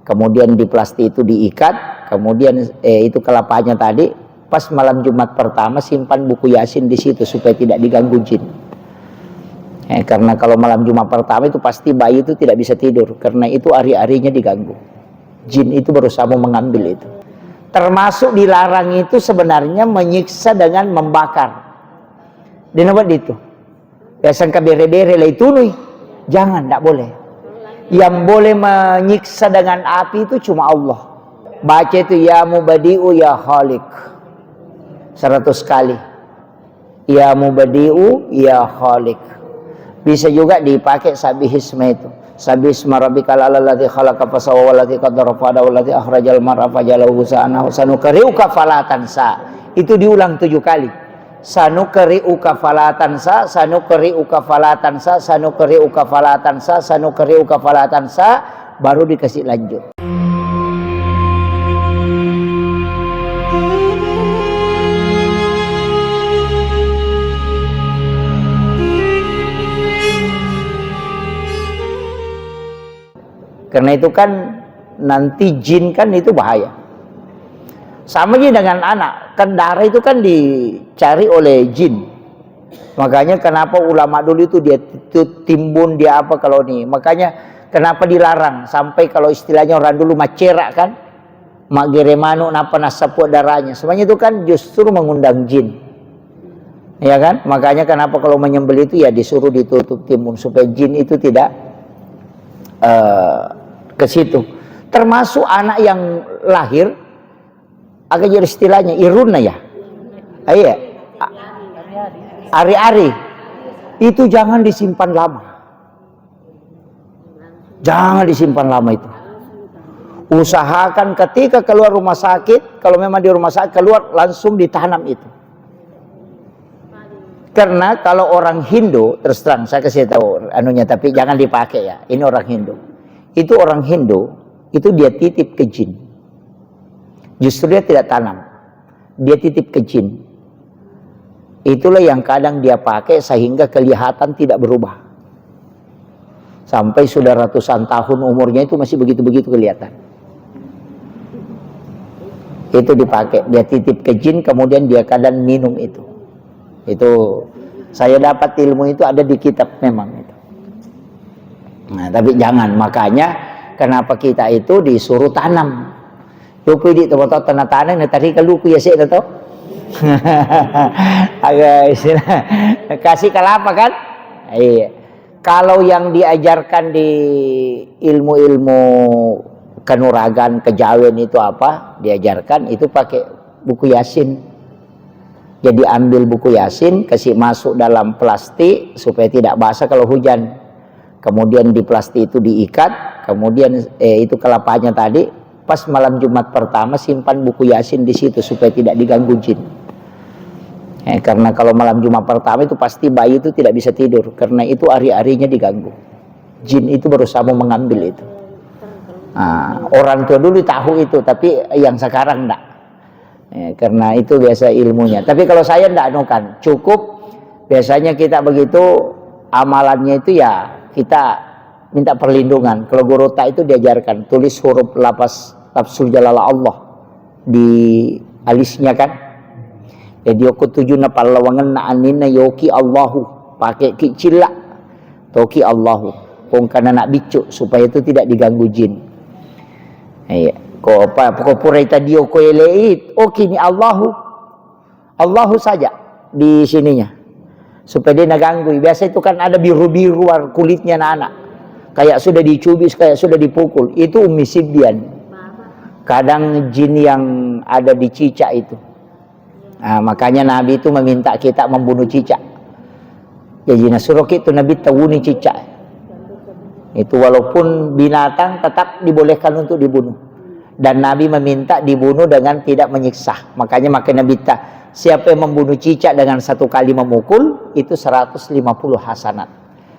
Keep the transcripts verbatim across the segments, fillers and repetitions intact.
Kemudian di plastik itu diikat, kemudian, eh, itu kelapanya tadi, pas malam Jumat pertama simpan buku Yasin di situ supaya tidak diganggu jin. Eh, karena kalau malam Jumat pertama itu pasti bayi itu tidak bisa tidur, karena itu ari-arinya diganggu. Jin itu berusaha mau mengambil itu. Termasuk dilarang itu sebenarnya menyiksa dengan membakar. Dia nampak itu. Ya, sangka bere-bere lai tunui. Jangan, ndak boleh. Yang boleh menyiksa dengan api itu cuma Allah. Baca itu, "Ya Mubadi'u, ya Khaliq." Seratus kali. "Ya Mubadi'u, ya Khaliq." Bisa juga dipakai sabbihisma itu. "Sabbihisma rabbikal a'la alladzi khalaqa fasawwa walladzi qaddara fahada walladzi akhrajal mar'a fajalahu ghusa'an ahwa sanuqri'uka fala tansa." Itu diulang tujuh kali. "Sanuqri'uka fala tansa, sanuqri'uka fala tansa, sanuqri'uka fala tansa, sanuqri'uka fala tansa," baru dikasih lanjut. Karena itu kan nanti jin kan itu bahaya. Sama ji dengan anak, kan darah itu kan dicari oleh jin. Makanya kenapa ulama dulu itu dia tu-, timbun, dia apa kalau ni. Makanya kenapa dilarang sampai kalau istilahnya orang dulu macerak kan, maggere manuk napa nassapu darahnya. Sebenarnya itu kan justru mengundang jin. Ya kan? Makanya kenapa kalau menyembelih itu ya disuruh ditutup timun supaya jin itu tidak, eh, ke situ. Termasuk anak yang lahir, agak jadi istilahnya irunna ya. Ah, iya. A-, ari-ari. Itu jangan disimpan lama. Jangan disimpan lama itu. Usahakan ketika keluar rumah sakit, kalau memang di rumah sakit keluar, langsung ditanam itu. Karena kalau orang Hindu, terus terang saya kasih tahu anunya, tapi jangan dipakai ya. Ini orang Hindu. Itu orang Hindu, itu dia titip ke jin. Justru dia tidak tanam. Dia titip ke jin. Itulah yang kadang dia pakai sehingga kelihatan tidak berubah. Sampai sudah ratusan tahun umurnya itu masih begitu-begitu kelihatan. Itu dipakai, dia titip ke jin, kemudian dia kadang minum itu. Itu saya dapat ilmu itu ada di kitab memang itu. Nah, tapi jangan, makanya kenapa kita itu disuruh tanam. Luku idi to, to tanah-tanah, na tari kaluku ya sih to. Agak istilah, kasih kelapa kan? Iya. Kalau yang diajarkan di ilmu-ilmu kanuragan, kejawen itu apa? Diajarkan itu pakai buku Yasin. Jadi ambil buku Yasin, kasih masuk dalam plastik supaya tidak basah kalau hujan. Kemudian di plastik itu diikat, kemudian, eh, itu kelapanya tadi, pas malam Jumat pertama simpan buku Yasin di situ supaya tidak diganggu jin. Eh, karena kalau malam Jumat pertama itu pasti bayi itu tidak bisa tidur, karena itu ari-arinya diganggu. Jin itu berusaha mau mengambil itu. Ah, orang tua dulu tahu itu, tapi yang sekarang ndak. Ya, karena itu biasa ilmunya. Tapi kalau saya ndak anukan, cukup biasanya kita begitu amalannya itu ya kita minta perlindungan. Kalau guru tak itu diajarkan tulis huruf lafaz lafzul jalalah Allah di alisnya kan. Jadi okko tujuna pallawangenna aninna yoki Allahu, pakai ki cilla. Toki Allahu. Kongkana anak biccu supaya itu tidak diganggu jin. Iya. Ko apa, ko purai tadio ko elei, oh, kini Allahu. Allahu saja di sininya. Supaya dia naganggu. Biasa itu kan ada biru-biru war-, kulitnya anak-anak. Kayak sudah dicubis, kayak sudah dipukul. Itu Ummi Sibyan. Kadang jin yang ada di cicak itu. Ah, makanya Nabi itu meminta kita membunuh cicak. Jadi nasuroki itu Nabi tawuni cicak. Itu walaupun binatang tetap dibolehkan untuk dibunuh. Dan Nabi meminta dibunuh dengan tidak menyiksa. Makanya maka Nabi ta, siapa yang membunuh cicak dengan satu kali memukul, itu seratus lima puluh hasanat.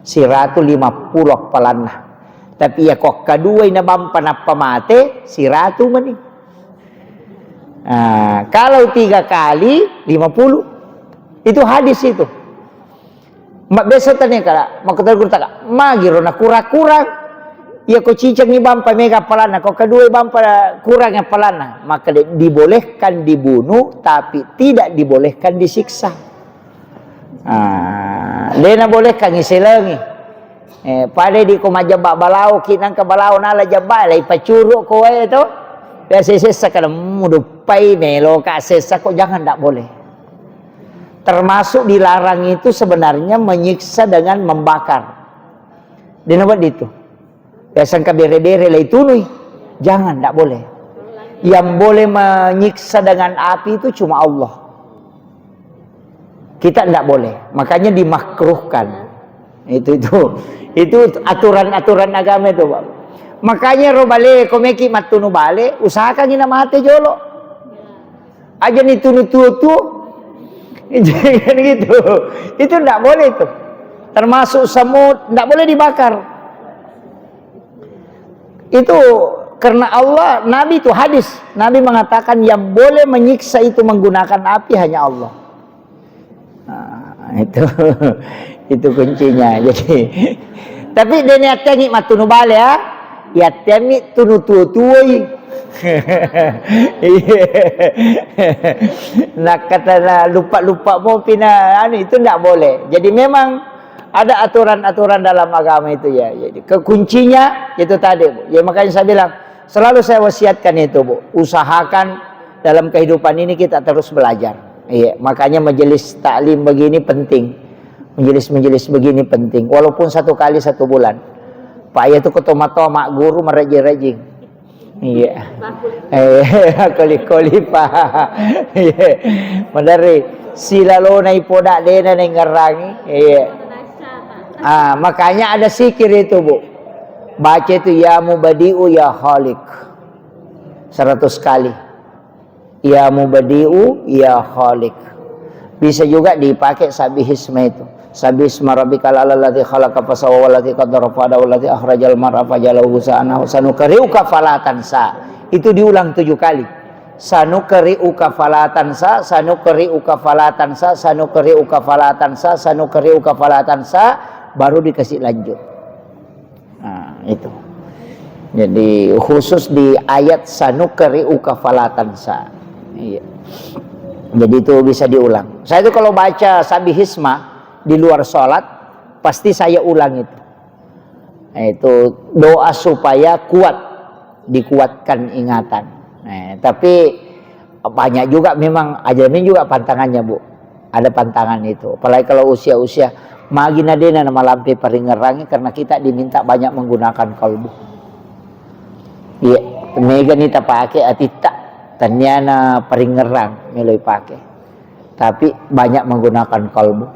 Siratu lima puluh palanna. Tapi ya kok kedua ina bampa nappa mate, siratu meni. Ah, kalau tiga kali, lima puluh. Itu hadis itu. Mak biasa tanya kala, mak kata guru taka, magiro na kura-kura. Iya, ko cicengngi bampa mega appalanna, ko kedua bampa kurang appalanna, maka de-, dibolehkan dibunuh, tapi tidak dibolehkan disiksa. Ah, de nabolehkan iselengi. Eh, pada di ko majjabba balao ki, nangka balao nala jabba, lai pacuru ko wae to. Biasa sessa kada muduppai melo ka sessa ko, jangan, ndak boleh. Termasuk dilarang itu sebenarnya menyiksa dengan membakar. De nawedding itu. Ya, sangka bere-bere lai tunui. Jangan, ndak boleh. Yang boleh menyiksa dengan api itu cuma Allah. Kita ndak boleh. Makanya dimakruhkan. Itu, itu. Itu aturan-aturan agama itu, Pak. Makanya ro bale, ko meki mattunu bale, usahakan ina mate jolo. Aja ni tunu tuo-tuo. Jangan gitu. Itu ndak boleh itu. Termasuk semut, ndak boleh dibakar. Itu karena Allah, Nabi itu hadis. Nabi mengatakan yang boleh menyiksa itu menggunakan api hanya Allah. Nah, itu, itu kuncinya. Jadi, tapi de ni attengi mattunu bale, ya. Ya, attengi tunu tuo-tuoi. Iya. Nah, kata na lupa-lupa mau pina, anu, itu ndak boleh. Jadi memang ada aturan-aturan dalam agama itu, ya. Jadi kekuncinya itu tadi, Bu. Ya, makanya saya bilang, selalu saya wasiatkan itu, Bu. Usahakan dalam kehidupan ini kita terus belajar. Iya, makanya majelis taklim begini penting. Majelis-majelis begini penting. Walaupun satu kali satu bulan. Pak, iya tu ketoma-toma guru merajin-rajin. Iya. Eh, koli-koli, Pak. Iya. Madari silalona ipoda dena nengerangi. Iya. Ah, makanya ada zikir itu, Bu. Baca itu, "Ya Mubadi'u, ya Khaliq." Seratus kali. "Ya Mubadi'u, ya Khaliq." Bisa juga dipakai sabbihisma itu. "Sabbihisma rabbikal a'la alladzi khalaqa fasawwa walladzi qaddara fahada walladzi akhrajal mar'a fajalahu ghusaan ahwa sanuqri'uka fala tansa." Itu diulang tujuh kali. "Sanuqri'uka fala tansa, sanuqri'uka fala tansa, sanuqri'uka fala tansa, sanuqri'uka fala tansa," baru dikasih lanjut. Nah, itu. Jadi khusus di ayat "Sanuqri'uka fala tansa." Iya. Jadi itu bisa diulang. Saya itu kalau baca sabbihisma di luar sholat, pasti saya ulang itu. Nah, itu doa supaya kuat, dikuatkan ingatan. Nah, tapi banyak juga memang, ajamin juga pantangannya, Bu. Ada pantangan itu. Apalagi kalau usia-usia, magi nadena namalampe paringerangi karena kita diminta banyak menggunakan kalbu. Iya, mega ni tapake atitta, tanniana paringerang meloi pake. Tapi banyak menggunakan kalbu.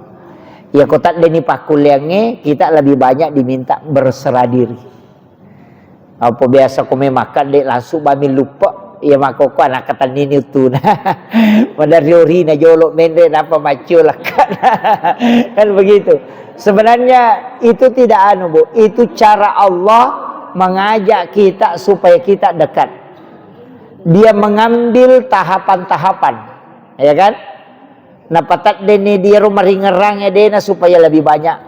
Iya, ko taddeni pakkulleangnge, kita lebih banyak diminta berserah diri. Apa biasa ko mai makkadde langsung bami luppe, iya makkokko anak katannini uttuna. Pada riorina jolo menre napa maccio lekkana. Kan begitu. Sebenarnya itu tidak anu, Bu. Itu cara Allah mengajak kita supaya kita dekat. Dia mengambil tahapan-tahapan, ya kan? Napataddeni diaro maringerrangnge dena supaya lebih banyak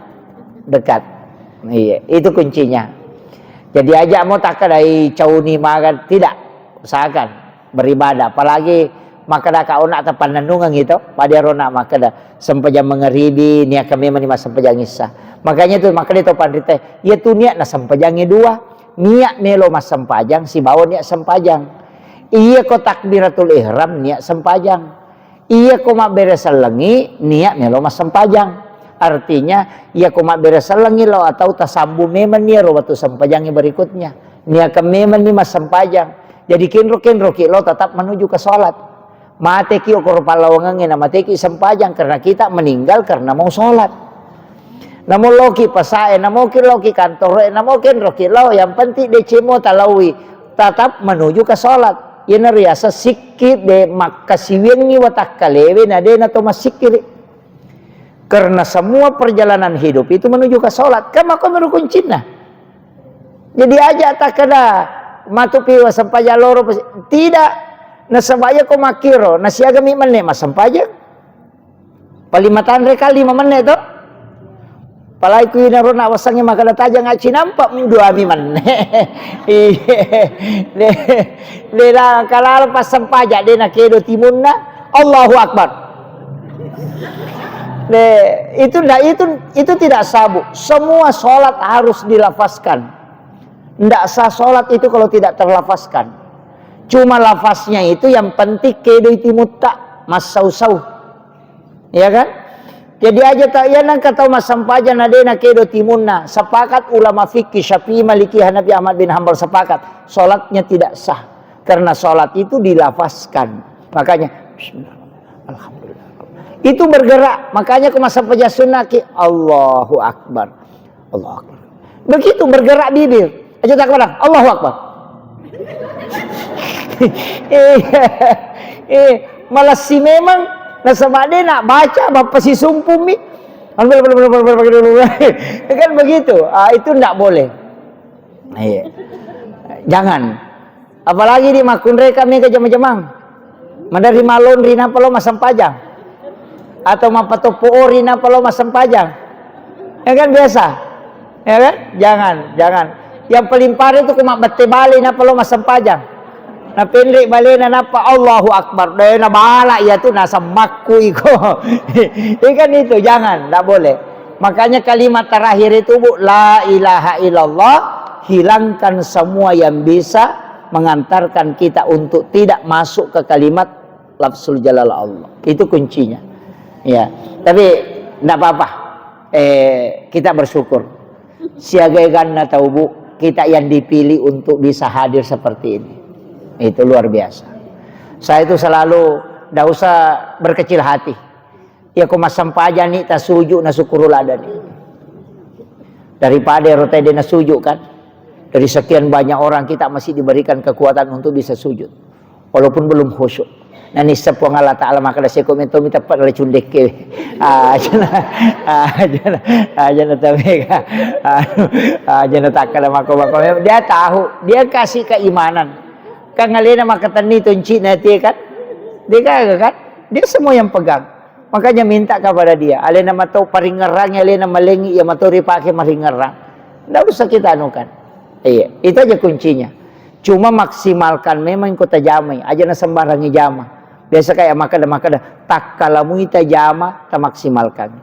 dekat. Iya, itu kuncinya. Jadi aja mau takkedai cauni maga, tidak. Usahakan beribadah. Apalagi makkeda ka ona tapannennungeng itu, pada rona makkeda sempajang mangeribi, niaka memang ni massempajang issa. Makanya itu makkeda to panrita, iya tu niat na sempajangnge dua, niat melo massempajang sibawa niat sempajang. Iya ko takbiratul ihram niat sempajang. Iya ko mabbere sellengi niat melo massempajang. Artinya, iya ko mabbere sellengi lo atau tasambung memang ni ro wettu sempajangnge berikutnya. Niakan memang ni massempajang. Jadi kenro-kenroki lo tetap menuju ke sholat. Mateki okoro pallawangengnge na mateki sempajang karena kita meninggal karena mau sholat. Namo loki pasae, namoki loki kantoroe, namo kenroki lao, yang penting decemo talaui, tetap menuju ke sholat. Iyana riaseng sikki de makkasiwiangngi watakkalewe na de na to massikkiri. Karena semua perjalanan hidup itu menuju ke sholat. Kan makko meru kuncinna. Jadi aja takkeda matupi wa sempajang loro pes-, tidak. Nasaba iya ko makkiro, nasiagami menne massempajang. Paling matanre kan lima menit to. Apalagi ku inaro nawassangnge makkeda tajang accinampa, mm, duami menne. Iya. De, de la kalala passampaja, de nakedo timunna, Allahu Akbar. De, itu ndak, itu, itu tidak sah, Bu. Semua sholat harus dilafazkan. Ndak sah sholat itu kalau tidak terlafazkan. Cuma lafaznya itu yang penting kedo timutta, massau-sau. Ya kan? Jadi aja tak, ya nangka tau massampajang na de nakedo timunna. Sepakat ulama fikih Syafi'i, Maliki, Hanafi, Ahmad bin Hambal sepakat. Sholatnya tidak sah. Karena sholat itu dilafazkan. Makanya, bismillah, alhamdulillah. Itu bergerak. Makanya ku massampajang sunnah ki, Allahu Akbar. Allahu Akbar. Begitu bergerak bibir. Aja tak kepada, Allahu Akbar. Eh, eh, malassi memang, nasaba de nak baca, bappa sisumpumi. Kan begitu. Ah, itu ndak boleh. Iya. Jangan. Apalagi di makkunreka mega jama-jamang. Maderri malonri napa lo massempajang. Atau mappatoppo ori napa lo massempajang. Ya kan biasa. Ya kan? Jangan, jangan. Yang paling parah itu ku mabbette bale napa lo massempajang. Na pendek balena napa Allahu Akbar. Deh na bala iya tu na semmakku iko. Ya kan itu, jangan, ndak boleh. Makanya kalimat terakhir itu, Bu, la ilaha illallah, hilangkan semua yang bisa mengantarkan kita untuk tidak masuk ke kalimat lafzul jalal Allah. Itu kuncinya. Ya, tapi ndak apa-apa. Eh, kita bersyukur. Siaga eganna tau, Bu, kita yang dipilih untuk bisa hadir seperti ini. Itu luar biasa. Saya itu selalu ndak usah berkecil hati. Iya ko massempajang ni tasuju na sukkuru ladani. Daripada ero tede na sujud kan. Dari sekian banyak orang kita masih diberikan kekuatan untuk bisa sujud. Walaupun belum khusyuk. Nanissa Puang Allah Ta'ala makkeda seko metto mi teppa dalam cundekke. Ajana, ajana, ajana tamega. Anu, ajana takkeda mako-mako. Dia tahu, dia kasih keimanan. Kan alena makkatenni toncina tie kan. Dia kan, kan? Dia semua yang pegang. Makanya minta kepada dia. Alena mato paringngerangi, alena malengi, iya mato ripake maringngerang. Ndak usah kita anukan. Iya, itu aja kuncinya. Cuma maksimalkan memang ko tajamai, aja na sembarangi jama. Biasa kayak makkeda-makkeda, takkalamui tajama, tamaksimalkan.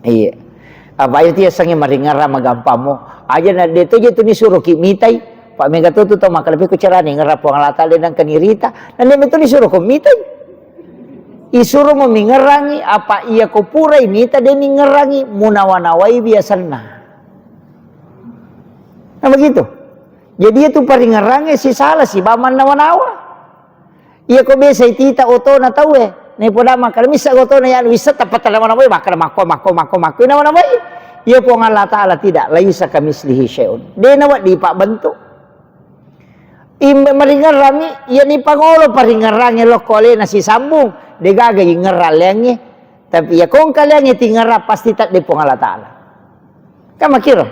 Iya. Apa itu ya sangi maringngerang magampammo. Aja na de to je tu ni suruh ki mitai. Pak mega to tu tau makkeda pe ku carani ngerang Puang Allah Ta'ala nang kenirita. Nanti itu ni suruh ko mitai. Isuro mo mingerangi, apa iya ko purai mita de mingerangi, munawa-nawai biasanna. Nah, begitu. Jadi itu paringerangi si salah si ba mannawa-nawa. Iya ko biasa itita otona tau e. Nih poda makkeda missa otona ya wissa tappa tala manawai makkeda makko, makko, makko, makko. Nawa-nawai. Iya Puang Allah Ta'ala tidak, laisa kamislihi syai'un. De nawa di pak bentuk. Imbe maringerrami, iya ni pangolo paringerrangi lokko alena sisambung, degaga ingerrang leangnge. Tapi iya kongka leangnge tingerrang pasti tadde Puang Allah Ta'ala. Kan makiro.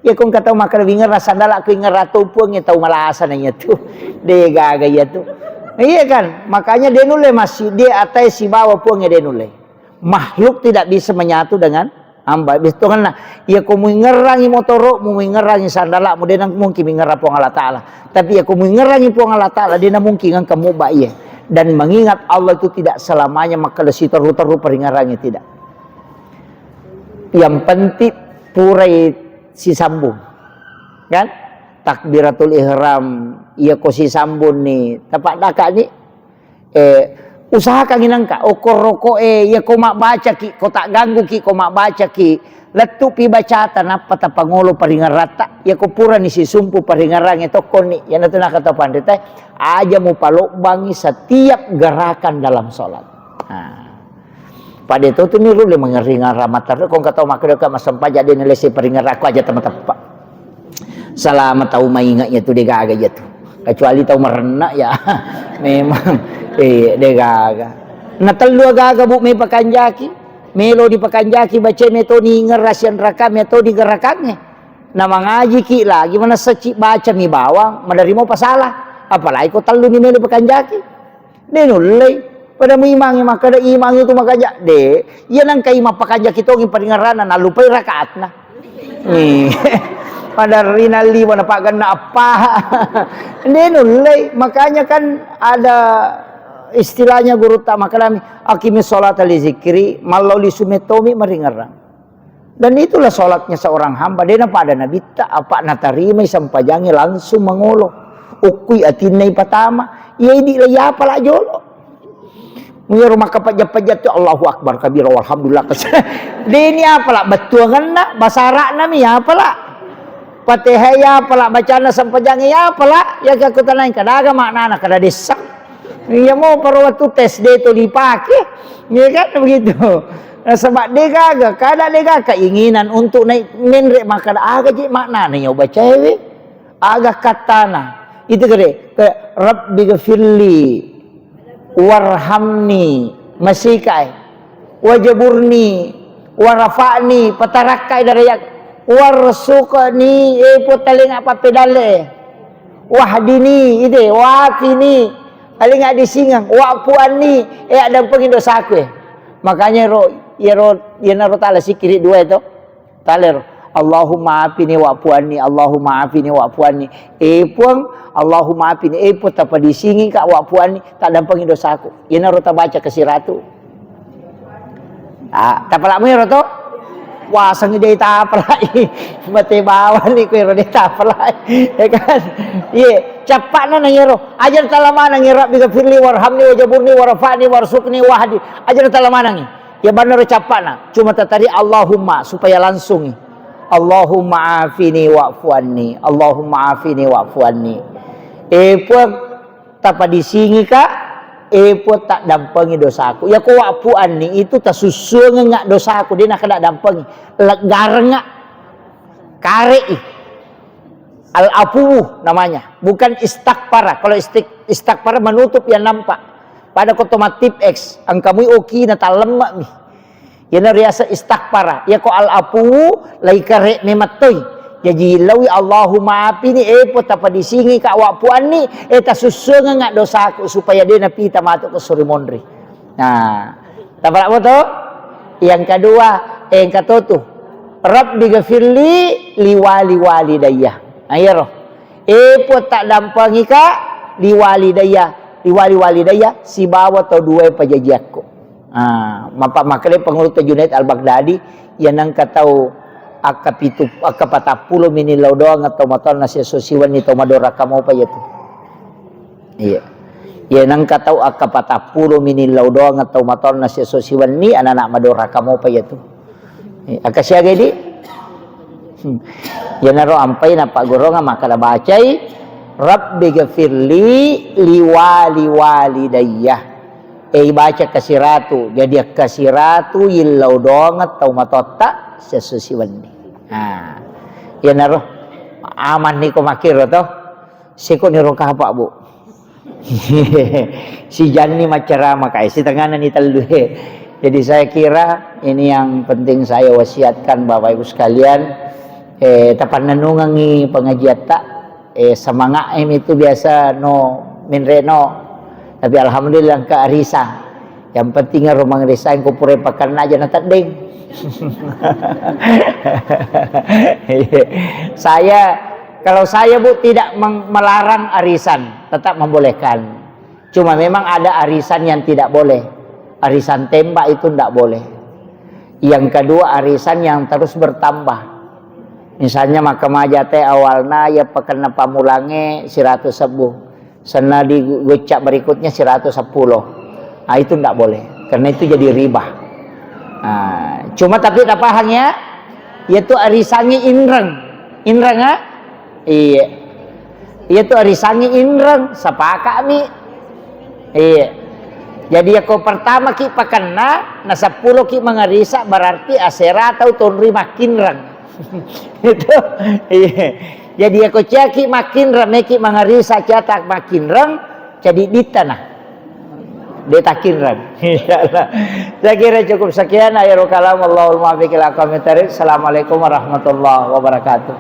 Iya kongka tau makkeda wingerrang sandala ku ingerrang to Puangnge tau malasa na iya tu. Degaga iya tu. Iya kan? Makanya de nulle masih dia atai sibawa Puangnge de nulle. Makhluk tidak bisa menyatu dengan hamba. Bitongenna, iya ko muingerrangi motoro'mu, muingerrangi sandala'mu, de na mungkin mingerrang Puang Allah Ta'ala. Tapi iya ko muingerrangi Puang Allah Ta'ala, de na mungkin engka mubba iye. Dan mengingat Allah itu tidak selamanya makkeda siteru-teru paringerrangi, tidak. Yang penting purai sisambung. Kan? Takbiratul ihram, iya ko sisambung ni, tapaddaka ni, Eh, usahakan inangka, okko roko e, iya ko mabbacaki, ko taggangguki, ko mabbacaki, lettupi bacata, nappa tapangolo paringeratta, iya ko purani sisumpu paringerangnge tokkonni, iyanatu nakata panrita, aja mupalobbangi setiap gerakan dalam sholat. Nah. Pada itu tu niru le mengeringan ramatar, ko engka tau makkeda ka massempajang de nalese paringerakku aja temateppa. Salama tau mainga iya tu degaga iya tu. Kecuali tau merenna ya. Memang eh degaga. Na tellu agaga bu me pakanjaki. Melo dipakanjaki baca me to ni ngerasian raka me to di gerakangnge. Na mangajiki lagi manessa ci baca mi bawang maderimo pasala. Apalagi ko tellu ni melo pakanjaki. De nullei. Pada muimangi makkeda imang itu makaja de, iya nangka imang pakaja kitongi paringerana nalupai rakaatna. Nih. Pada rinalli wana paganna apa. De nullei, makanya kan ada istilahnya guru tak makalami, "Aqimis sholata li zikri", mallau li sumetomi maringerang. Dan itulah sholatnya seorang hamba. Dena pada nabitta, apa natarimai sempajangi langsung mangolo. Ukkui atinna ipatama. Iya idi la iyapa la jolo. Muyaro makkapajja-pajja tu Allahu Akbar kabira walhamdulillah. Deni apa la bettuanganna, basara'na mi apa la. Fatihah iya apa la, bacana sempajangi iya apa la, ya kakutanai kadaga maknana kada dessa. Iya mo paro wettu tes de to dipake. Iya kan begitu. Nasaba de gaga, kada de gaga keinginan untuk naik menre makkada aga je maknana iya ubacaewe. Aga kattana. Itu kade, kayak Rabbi gfirli warhamni, masikae. Wajaburni, warafa'ni, patarakkai darajat. Warsuqni, eh, Puang talenga pappedalle. Wahdini, ide, wafini, alenga disingeng, wa'fu anni, eh, addampengi dosaku, eh. Makanya ro, iyaro, iyanaro tala sikiri dua itu. Talero. Allahumma afini wa'fu anni, Allahumma afini wa'fu anni. Eh, Puang, Allahumma afini, eh, Puang, tapadisingi ka wa'fu anni, taddampengi dosaku. Iyanaro tabaca kasiratu. Ah, tapalak mui ro to? Wasengi de tapalak. Mate bawani ko ro de tapalak. Ya kan? Iye, cappakna nang iyaro. Aja tala manang iyaro, Rabbi gfirli warhamni wajaburni warfa'ni warzuqni wahdi. Aja tala manang. Ya bener cappakna. Cuma tatari Allahumma supaya langsung. Allahumma afini wa'fu anni. Allahumma afini wa'fu anni. Eh, Puang, tapadisingi ka, eh, Puang, taddampengi dosaku. Ya ko wa'fu anni itu tasussuangengnga dosaku, de nakada dampengi. Leggarengnga. Karei. Al-afuwu namanya, bukan istakfara. Kalau istik-, istakfara menutup yang nampak. Pada ko tomatip X, engkamui oki na tallemma mi. Iyana riaseng istakfara. Iya ko al-afuwu, lai kare memettoi. Jaji lawi Allahumma afini, eh, Puang, tapadisingi ka wa'fu anni, eh, tasussuangengnga dosaku supaya de napita matu ke suri monri. Nah, tapalak moto? Yang kedua, eh, yang katotu. Rabbi gfirli liwali walidayya. Nah, iyaro. Eh, Puang, taddampengi ka liwalidayya, liwali walidayya sibawa tau dua pajajiakku. Ah, mapa makkeda pengurutta Junaid Al-Baghdadi, iya nengka tau akka pitu, akka patappulo minillau doang tau matonna siesso siwenni tau madoraka mopa iyatu. Iya. Iya nengka tau akka patappulo minillau doang tau matonna siesso siwenni anana madoraka mopa iyatu. Eh, akkasiagai di? Hmm. Iyanaro ampai napaggurungang makkada bacai, "Rabbi gfirli liwali walidayya." Eh, ibaca kasiratu, jadi akkasiratu illau doangeng tau matotta siesso siwenni. Nah, iyanaro amanni ko makkiro to. Seko niro kapa, Bu. Sijanni maccarama kae, sitengana ni tellu e. Jadi saya kira ini yang penting saya wasiatkan Bapak Ibu sekalian, eh, tapannennungengngi pengajiatta, eh, semangat em itu biasa no minreno, tapi alhamdulillah engka arisa. Yang penting ero mangrisa engko pura pakanna aja na teddeng. Saya, kalau saya, Bu, tidak meng-, melarang arisan, tetap membolehkan. Cuma memang ada arisan yang tidak boleh. Arisan tembak itu ndak boleh. Yang kedua, arisan yang terus bertambah. Misalnya, makkamaja te awalna, ya pakanna pamulange seratus sebbu. Senna di gocak berikutnya seratus sepuluh. Ah, itu ndak boleh. Karena itu jadi riba. Ah, cuma tapi tak paham ya. Yaitu arisangi inreng. Inreng, ah? Iya. Iya tu arisangi inreng, sepakat mi. Iya. Jadi yako pertama ki pakanna, na seppulo ki mangarisa, berarti asera tau tonri makkinreng. Itu. Iya. Jadi yako ciaki makkinreng, meki mangarisa ciata makkinreng, jadi ditana. De takkinreng. Insyaallah. Saya kira cukup sekian. Akhirul kalam. Allahul muwaffiq ila aqwamit thariq. Assalamualaikum warahmatullahi wabarakatuh.